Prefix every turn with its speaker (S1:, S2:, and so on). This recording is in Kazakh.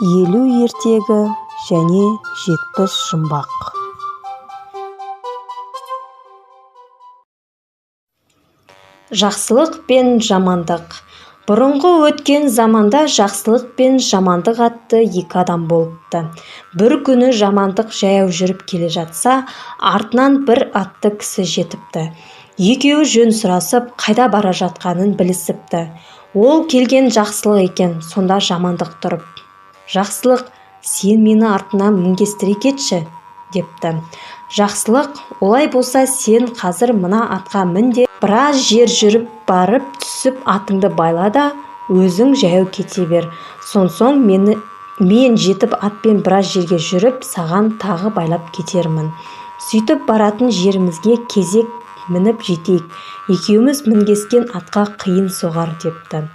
S1: 50 ертегі және 70 жұмбақ. Жақсылық пен жамандық. Бұрынғы өткен заманда жақсылық пен жамандық атты екі адам болыпты. Бір күні жамандық жаяу жүріп келе жатса, артынан бір атты кісі жетіпті. Екеуі жөн сұрасып, қайда бара жатқанын білісіпті. Ол келген жақсылық екен, сонда жамандық тұрып: «Жақсылық, сен мені артына мінгестіре кетші», депті. Жақсылық: «Олай болса, сен қазір мына атқа мін де, біраз жер жүріп барып түсіп атыңды байла да, өзің жаяу кете бер. Сонсоң мен жетіп атпен біраз жерге жүріп, саған тағы байлап кетермін. Сөйтіп баратын жерімізге кезек мініп жетейік. Екеуміз мінгескен атқа қиын соғар», депті.